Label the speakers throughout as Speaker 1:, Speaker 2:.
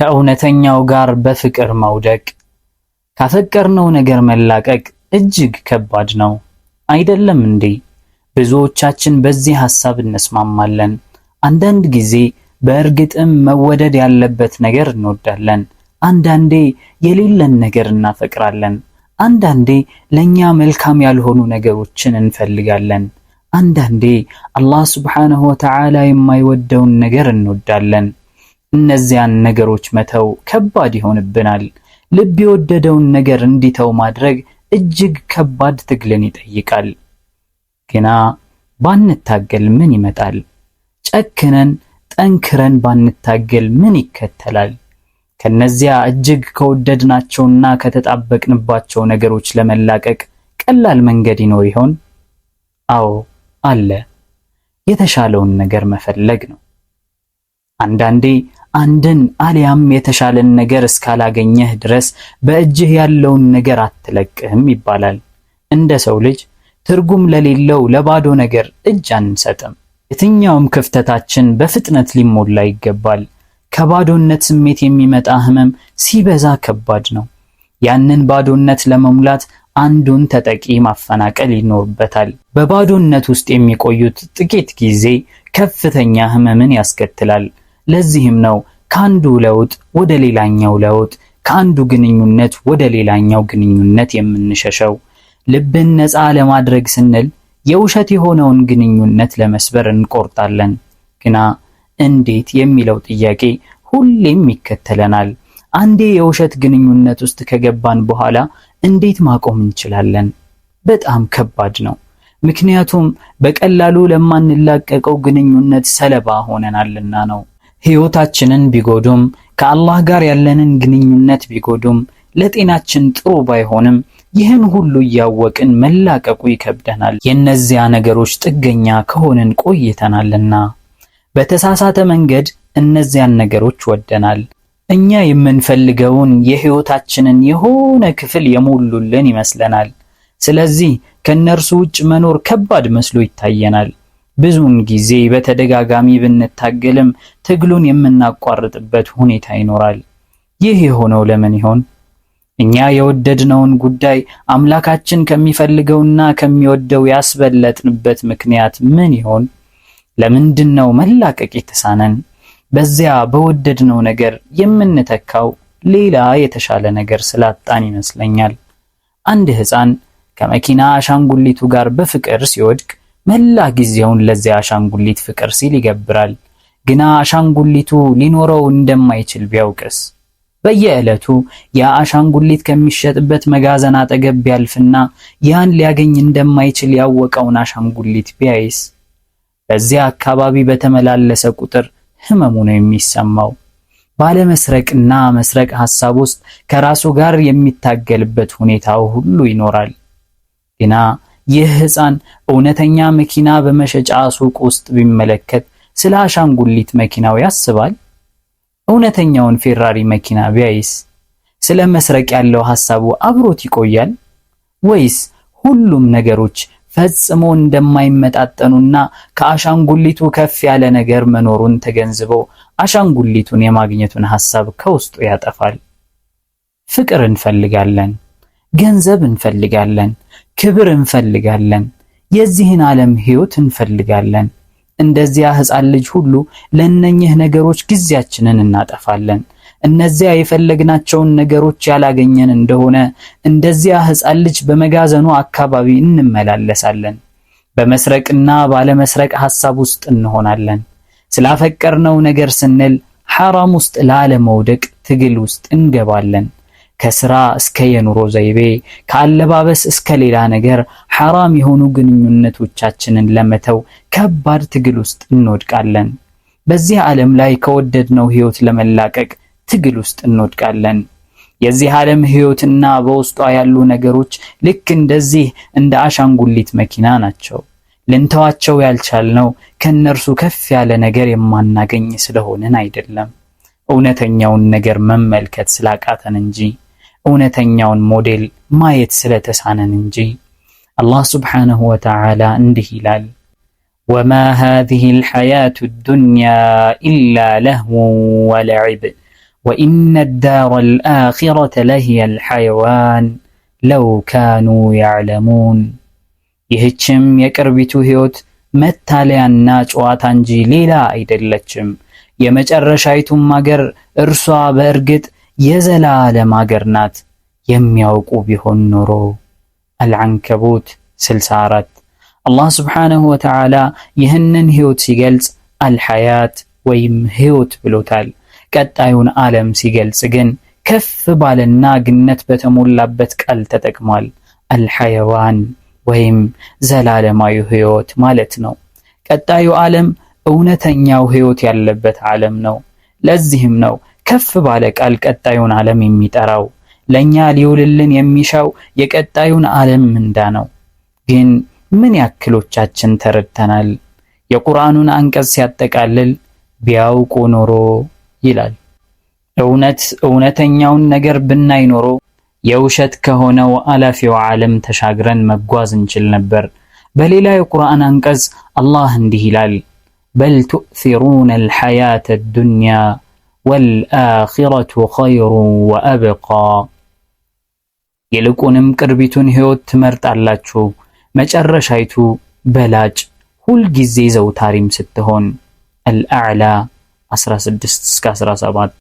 Speaker 1: ከእውነተኛው ጋር በፍቅር መውደቅ። ካፈቀርነው ነገር መላቀቅ እጅግ ከባድ ነው። አይደለም እንዴ? ብዙዎቻችን በዚህ ሐሳብ እንስማማለን። አንዳንድ ጊዜ በእርግጥም መወደድ ያለበት ነገር እንወዳለን። አንዳንዴ የሌለን ነገር እናፈቅራለን። አንዳንዴ ለኛ መልካም ያልሆኑ ነገሮችን እንፈልጋለን። አንዳንዴ አላህ ሱብሓነሁ ወተዓላ የማይወደውን ነገር እንወዳለን። እነዚያን ነገሮች መተው ከባድ ይሆንብናል። ልብ የወደደውን ነገር እንዲተው ማድረግ እጅግ ከባድ ትግልን ይጠይቃል። ግና ባንታገል ምን ይመጣል? ጨክነን ጠንክረን ባንታገል ምን ይከተላል? ከነዚያ እጅግ ከወደድናቸውና ከተጣበቅንባቸው ነገሮች ለመላቀቅ ቀላል መንገድ ይኖር ይሆን? አዎ አለ። የተሻለውን ነገር መፈለግ ነው። አንዳንዴ አንድን አሊያም የተሻለን ነገር እስካላገኘህ ድረስ በእጅህ ያለውን ነገር አትለቅህም ይባላል። እንደ ሰው ልጅ ትርጉም ለሌለው ለባዶ ነገር እጅ አንሰጥም። የትኛውም ክፍተታችን በፍጥነት ሊሞላ ይገባል። ከባዶነት ስሜት የሚመጣ ህመም ሲበዛ ከባድ ነው። ያንን ባዶነት ለመሙላት አንዱን ተጠቂ ማፈናቀል ይኖርበታል። በባዶነት ውስጥ የሚቆዩት ጥቂት ጊዜ ከፍተኛ ህመምን ያስከትላል። ለዚህም ነው ከአንዱ ለውጥ ወደ ሌላኛው ለውጥ፣ ከአንዱ ግንኙነት ወደ ሌላኛው ግንኙነት የምንሸሸው። ልብን ነፃ ለማድረግ ስንል የውሸት የሆነውን ግንኙነት ለመስበር እንቆርጣለን። ግና እንዴት የሚለው ጥያቄ ሁሌም ይከተለናል። አንዴ የውሸት ግንኙነት ውስጥ ከገባን በኋላ እንዴት ማቆም እንችላለን? በጣም ከባድ ነው። ምክንያቱም በቀላሉ ለማንላቀቀው ግንኙነት ሰለባ ሆነናልና ነው። ህይወታችንን ቢጎዱም፣ ከአላህ ጋር ያለንን ግንኙነት ቢጎዱም፣ ለጤናችን ጥሩ ባይሆንም ይህን ሁሉ እያወቅን መላቀቁ ይከብደናል። የእነዚያ ነገሮች ጥገኛ ከሆንን ቆይተናልና በተሳሳተ መንገድ እነዚያን ነገሮች ወደናል። እኛ የምንፈልገውን የህይወታችንን የሆነ ክፍል የሞሉልን ይመስለናል። ስለዚህ ከእነርሱ ውጭ መኖር ከባድ መስሎ ይታየናል። ብዙውን ጊዜ በተደጋጋሚ ብንታገልም ትግሉን የምናቋርጥበት ሁኔታ ይኖራል። ይህ የሆነው ለምን ይሆን? እኛ የወደድነውን ጉዳይ አምላካችን ከሚፈልገውና ከሚወደው ያስበለጥንበት ምክንያት ምን ይሆን? ለምንድን ነው መላቀቅ የተሳነን? በዚያ በወደድነው ነገር የምንተካው ሌላ የተሻለ ነገር ስላጣን ይመስለኛል። አንድ ሕፃን ከመኪና አሻንጉሊቱ ጋር በፍቅር ሲወድቅ መላ ጊዜውን ለዚያ አሻንጉሊት ፍቅር ሲል ይገብራል። ግና አሻንጉሊቱ ሊኖረው እንደማይችል ቢያውቅስ? በየዕለቱ ያ አሻንጉሊት ከሚሸጥበት መጋዘን አጠገብ ቢያልፍና ያን ሊያገኝ እንደማይችል ያወቀውን አሻንጉሊት ቢያይስ? በዚያ አካባቢ በተመላለሰ ቁጥር ህመሙ ነው የሚሰማው። ባለመስረቅና መስረቅ ሐሳብ ውስጥ ከራሱ ጋር የሚታገልበት ሁኔታው ሁሉ ይኖራል። ግና ይህ ሕፃን እውነተኛ መኪና በመሸጫ ሱቅ ውስጥ ቢመለከት ስለ አሻንጉሊት መኪናው ያስባል? እውነተኛውን ፌራሪ መኪና ቢያይስ ስለ መስረቅ ያለው ሐሳቡ አብሮት ይቆያል? ወይስ ሁሉም ነገሮች ፈጽሞ እንደማይመጣጠኑና ከአሻንጉሊቱ ከፍ ያለ ነገር መኖሩን ተገንዝቦ አሻንጉሊቱን የማግኘቱን ሐሳብ ከውስጡ ያጠፋል? ፍቅር እንፈልጋለን፣ ገንዘብ እንፈልጋለን፣ ክብር እንፈልጋለን፣ የዚህን ዓለም ሕይወት እንፈልጋለን። እንደዚያ ሕፃን ልጅ ሁሉ ለእነኚህ ነገሮች ጊዜያችንን እናጠፋለን። እነዚያ የፈለግናቸውን ነገሮች ያላገኘን እንደሆነ እንደዚያ ሕፃን ልጅ በመጋዘኑ አካባቢ እንመላለሳለን። በመስረቅና ባለመስረቅ ሐሳብ ውስጥ እንሆናለን። ስላፈቀርነው ነገር ስንል ሐራም ውስጥ ላለመውደቅ ትግል ውስጥ እንገባለን። ከስራ እስከ የኑሮ ዘይቤ፣ ከአለባበስ እስከ ሌላ ነገር ሐራም የሆኑ ግንኙነቶቻችንን ለመተው ከባድ ትግል ውስጥ እንወድቃለን። በዚህ ዓለም ላይ ከወደድነው ህይወት ለመላቀቅ ትግል ውስጥ እንወድቃለን። የዚህ ዓለም ህይወትና በውስጧ ያሉ ነገሮች ልክ እንደዚህ እንደ አሻንጉሊት መኪና ናቸው። ልንተዋቸው ያልቻልነው ከእነርሱ ከፍ ያለ ነገር የማናገኝ ስለሆንን አይደለም፣ እውነተኛውን ነገር መመልከት ስላቃተን እንጂ፣ እውነተኛውን ሞዴል ማየት ስለተሳነን እንጂ። አላህ ሱብሓነሁ ወተዓላ እንዲህ ይላል፣ وما هذه الحياة الدنيا إلا لهو ولعب وإن الدار الآخرة لهي الحيوان لو كانوا يعلمون። ይህችም የቅርቢቱ ሕይወት መታለያና ጨዋታ እንጂ ሌላ አይደለችም። የመጨረሻይቱም አገር እርሷ በእርግጥ የዘላለም አገር ናት፣ የሚያውቁ ቢሆን ኖሮ። አልዓንከቡት 64። አላህ ስብሓነሁ ወተዓላ ይህንን ሕይወት ሲገልጽ አልሐያት ወይም ሕይወት ብሎታል። ቀጣዩን ዓለም ሲገልጽ ግን ከፍ ባለና ግነት በተሞላበት ቃል ተጠቅሟል። አልሐየዋን ወይም ዘላለማዊ ሕይወት ማለት ነው። ቀጣዩ ዓለም እውነተኛው ሕይወት ያለበት ዓለም ነው። ለዚህም ነው ከፍ ባለ ቃል ቀጣዩን ዓለም የሚጠራው። ለኛ ሊውልልን የሚሻው የቀጣዩን ዓለም ምንዳ ነው። ግን ምን ያክሎቻችን ተረድተናል? የቁርአኑን አንቀጽ ሲያጠቃልል ቢያውቁ ኖሮ ይላል። እውነት እውነተኛውን ነገር ብናይ ኖሮ የውሸት ከሆነው አላፊው ዓለም ተሻግረን መጓዝ እንችል ነበር። በሌላ የቁርአን አንቀጽ አላህ እንዲህ ይላል፣ بل تؤثرون الحياة الدنيا والآخرة خير وأبقى። ይልቁንም ቅርቢቱን ሕይወት ትመርጣላችሁ፣ መጨረሻይቱ በላጭ ሁልጊዜ ዘውታሪም ስትሆን። አልአዕላ 16-17።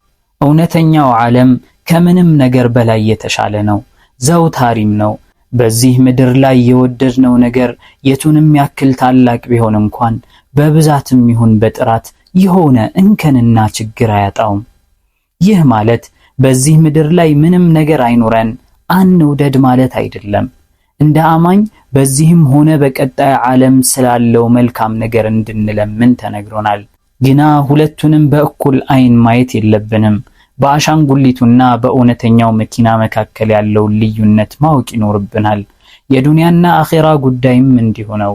Speaker 1: እውነተኛው ዓለም ከምንም ነገር በላይ የተሻለ ነው፣ ዘውታሪም ነው። በዚህ ምድር ላይ የወደድነው ነገር የቱንም ያክል ታላቅ ቢሆን እንኳን በብዛትም ይሁን በጥራት የሆነ እንከንና ችግር አያጣውም። ይህ ማለት በዚህ ምድር ላይ ምንም ነገር አይኑረን አንውደድ ማለት አይደለም። እንደ አማኝ በዚህም ሆነ በቀጣይ ዓለም ስላለው መልካም ነገር እንድንለምን ተነግሮናል። ግና ሁለቱንም በእኩል አይን ማየት የለብንም። በአሻንጉሊቱና በእውነተኛው መኪና መካከል ያለውን ልዩነት ማወቅ ይኖርብናል። የዱንያና አኼራ ጉዳይም እንዲሁ ነው።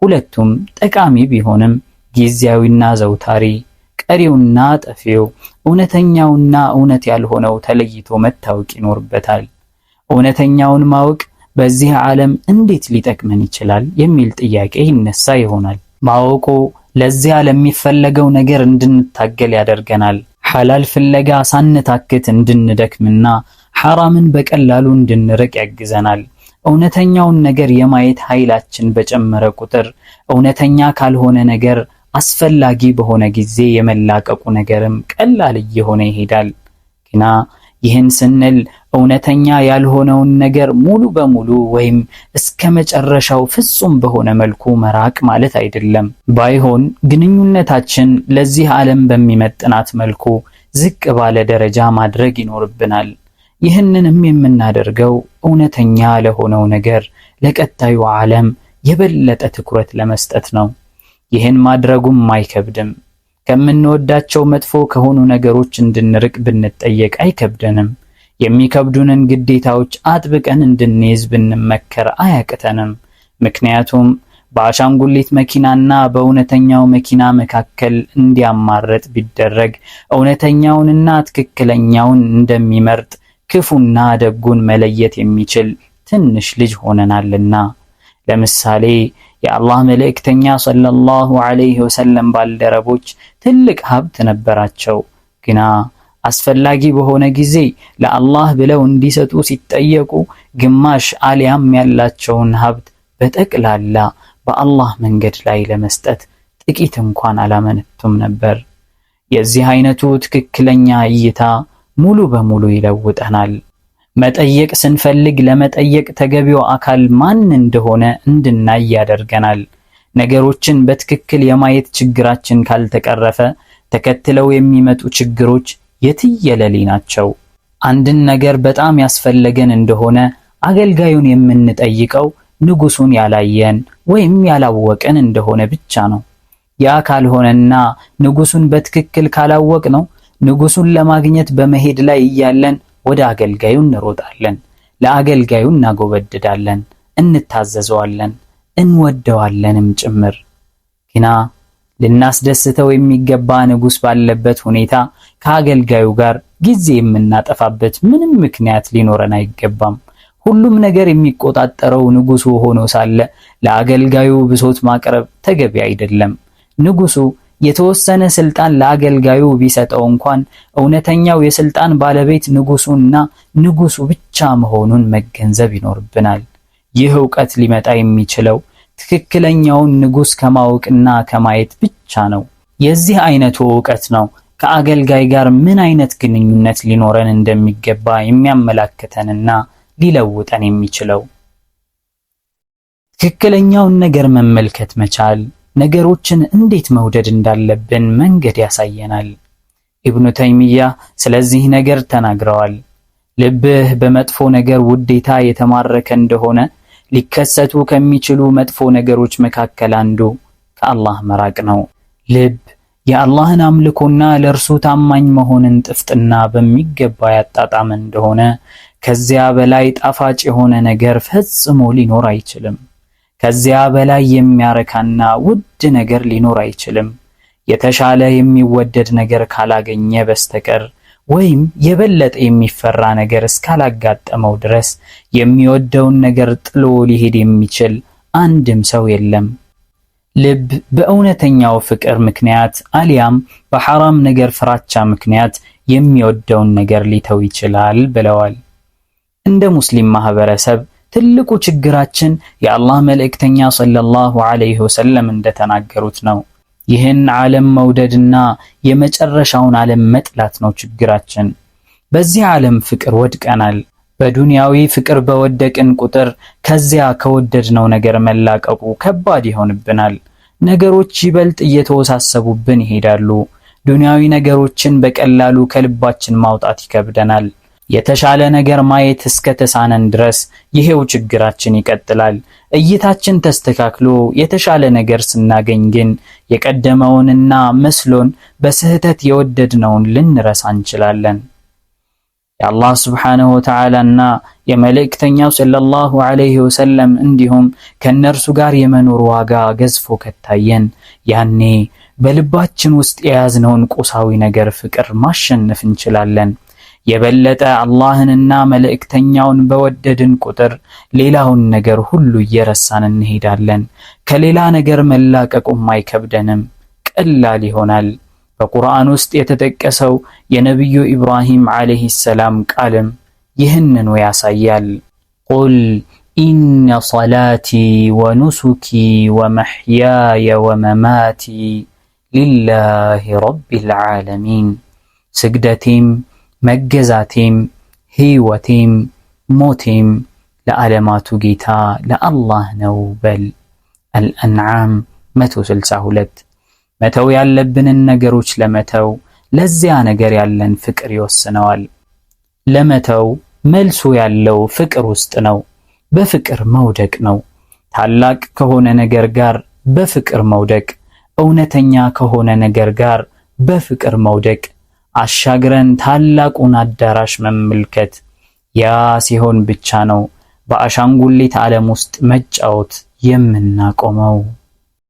Speaker 1: ሁለቱም ጠቃሚ ቢሆንም ጊዜያዊና ዘውታሪ፣ ቀሪውና ጠፊው፣ እውነተኛውና እውነት ያልሆነው ተለይቶ መታወቅ ይኖርበታል። እውነተኛውን ማወቅ በዚህ ዓለም እንዴት ሊጠቅመን ይችላል የሚል ጥያቄ ይነሳ ይሆናል። ማወቁ ለዚያ ለሚፈለገው ነገር እንድንታገል ያደርገናል። ሐላል ፍለጋ ሳንታክት እንድንደክምና ሐራምን በቀላሉ እንድንርቅ ያግዘናል። እውነተኛውን ነገር የማየት ኃይላችን በጨመረ ቁጥር እውነተኛ ካልሆነ ነገር አስፈላጊ በሆነ ጊዜ የመላቀቁ ነገርም ቀላል እየሆነ ይሄዳል። ግና ይህን ስንል እውነተኛ ያልሆነውን ነገር ሙሉ በሙሉ ወይም እስከ መጨረሻው ፍጹም በሆነ መልኩ መራቅ ማለት አይደለም። ባይሆን ግንኙነታችን ለዚህ ዓለም በሚመጥናት መልኩ ዝቅ ባለ ደረጃ ማድረግ ይኖርብናል። ይህንንም የምናደርገው እውነተኛ ለሆነው ነገር ለቀጣዩ ዓለም የበለጠ ትኩረት ለመስጠት ነው። ይህን ማድረጉም አይከብድም። ከምንወዳቸው መጥፎ ከሆኑ ነገሮች እንድንርቅ ብንጠየቅ አይከብደንም። የሚከብዱንን ግዴታዎች አጥብቀን እንድንይዝ ብንመከር አያቅተንም። ምክንያቱም በአሻንጉሊት መኪናና በእውነተኛው መኪና መካከል እንዲያማርጥ ቢደረግ እውነተኛውንና ትክክለኛውን እንደሚመርጥ ክፉና ደጉን መለየት የሚችል ትንሽ ልጅ ሆነናልና። ለምሳሌ የአላህ መልእክተኛ ሰለላሁ ዐለይሂ ወሰለም ባልደረቦች ትልቅ ሀብት ነበራቸው። ግና አስፈላጊ በሆነ ጊዜ ለአላህ ብለው እንዲሰጡ ሲጠየቁ ግማሽ አሊያም ያላቸውን ሀብት በጠቅላላ በአላህ መንገድ ላይ ለመስጠት ጥቂት እንኳን አላመነቱም ነበር። የዚህ አይነቱ ትክክለኛ እይታ ሙሉ በሙሉ ይለውጠናል። መጠየቅ ስንፈልግ ለመጠየቅ ተገቢው አካል ማን እንደሆነ እንድናይ ያደርገናል። ነገሮችን በትክክል የማየት ችግራችን ካልተቀረፈ ተከትለው የሚመጡ ችግሮች የትየለሌ ናቸው። አንድን ነገር በጣም ያስፈለገን እንደሆነ አገልጋዩን የምንጠይቀው ንጉሱን ያላየን ወይም ያላወቀን እንደሆነ ብቻ ነው። ያ ካልሆነና ንጉሱን በትክክል ካላወቅ ነው ንጉሱን ለማግኘት በመሄድ ላይ እያለን ወደ አገልጋዩ እንሮጣለን፣ ለአገልጋዩ እናጎበድዳለን፣ እንታዘዘዋለን፣ እንወደዋለንም ጭምር። ግና ልናስደስተው የሚገባ ንጉስ ባለበት ሁኔታ ከአገልጋዩ ጋር ጊዜ የምናጠፋበት ምንም ምክንያት ሊኖረን አይገባም። ሁሉም ነገር የሚቆጣጠረው ንጉሱ ሆኖ ሳለ ለአገልጋዩ ብሶት ማቅረብ ተገቢ አይደለም። ንጉሱ የተወሰነ ስልጣን ለአገልጋዩ ቢሰጠው እንኳን እውነተኛው የስልጣን ባለቤት ንጉሱና ንጉሱ ብቻ መሆኑን መገንዘብ ይኖርብናል። ይህ እውቀት ሊመጣ የሚችለው ትክክለኛውን ንጉስ ከማወቅና ከማየት ብቻ ነው። የዚህ አይነቱ እውቀት ነው ከአገልጋይ ጋር ምን አይነት ግንኙነት ሊኖረን እንደሚገባ የሚያመላክተንና ሊለውጠን የሚችለው። ትክክለኛውን ነገር መመልከት መቻል ነገሮችን እንዴት መውደድ እንዳለብን መንገድ ያሳየናል። ኢብኑ ተይሚያ ስለዚህ ነገር ተናግረዋል። ልብህ በመጥፎ ነገር ውዴታ የተማረከ እንደሆነ ሊከሰቱ ከሚችሉ መጥፎ ነገሮች መካከል አንዱ ከአላህ መራቅ ነው። ልብ የአላህን አምልኮና ለእርሱ ታማኝ መሆንን ጥፍጥና በሚገባ ያጣጣመ እንደሆነ ከዚያ በላይ ጣፋጭ የሆነ ነገር ፈጽሞ ሊኖር አይችልም። ከዚያ በላይ የሚያረካና ውድ ነገር ሊኖር አይችልም። የተሻለ የሚወደድ ነገር ካላገኘ በስተቀር ወይም የበለጠ የሚፈራ ነገር እስካላጋጠመው ድረስ የሚወደውን ነገር ጥሎ ሊሄድ የሚችል አንድም ሰው የለም። ልብ በእውነተኛው ፍቅር ምክንያት አሊያም በሐራም ነገር ፍራቻ ምክንያት የሚወደውን ነገር ሊተው ይችላል ብለዋል። እንደ ሙስሊም ማህበረሰብ ትልቁ ችግራችን የአላህ መልእክተኛ ሰለላሁ ዐለይሂ ወሰለም እንደተናገሩት ነው። ይህን ዓለም መውደድና የመጨረሻውን ዓለም መጥላት ነው ችግራችን። በዚህ ዓለም ፍቅር ወድቀናል። በዱንያዊ ፍቅር በወደቅን ቁጥር ከዚያ ከወደድነው ነገር መላቀቁ ከባድ ይሆንብናል። ነገሮች ይበልጥ እየተወሳሰቡብን ይሄዳሉ። ዱንያዊ ነገሮችን በቀላሉ ከልባችን ማውጣት ይከብደናል። የተሻለ ነገር ማየት እስከተሳነን ድረስ ይሄው ችግራችን ይቀጥላል። እይታችን ተስተካክሎ የተሻለ ነገር ስናገኝ ግን የቀደመውንና መስሎን በስህተት የወደድነውን ልንረሳ እንችላለን። የአላህ ስብሓነሁ ወተዓላና የመልእክተኛው ሰለላሁ ዐለይሂ ወሰለም እንዲሁም ከእነርሱ ጋር የመኖር ዋጋ ገዝፎ ከታየን ያኔ በልባችን ውስጥ የያዝነውን ቁሳዊ ነገር ፍቅር ማሸነፍ እንችላለን። የበለጠ አላህንና መልእክተኛውን በወደድን ቁጥር ሌላውን ነገር ሁሉ እየረሳን እንሄዳለን። ከሌላ ነገር መላቀቁም አይከብደንም፣ ቀላል ይሆናል። በቁርአን ውስጥ የተጠቀሰው የነቢዩ ኢብራሂም ዓለይሂ ሰላም ቃልም ይህንኑ ያሳያል። ቁል ኢነ ሰላቲ ወኑሱኪ ወመሕያየ ወመማቲ ሊላሂ ረቢል ዓለሚን፣ ስግደቴም መገዛቴም ሕይወቴም ሞቴም ለዓለማቱ ጌታ ለአላህ ነው በል። አልአንዓም 162። መተው ያለብንን ነገሮች ለመተው ለዚያ ነገር ያለን ፍቅር ይወስነዋል። ለመተው መልሱ ያለው ፍቅር ውስጥ ነው። በፍቅር መውደቅ ነው። ታላቅ ከሆነ ነገር ጋር በፍቅር መውደቅ፣ እውነተኛ ከሆነ ነገር ጋር በፍቅር መውደቅ፣ አሻግረን ታላቁን አዳራሽ መመልከት። ያ ሲሆን ብቻ ነው በአሻንጉሊት ዓለም ውስጥ መጫወት የምናቆመው።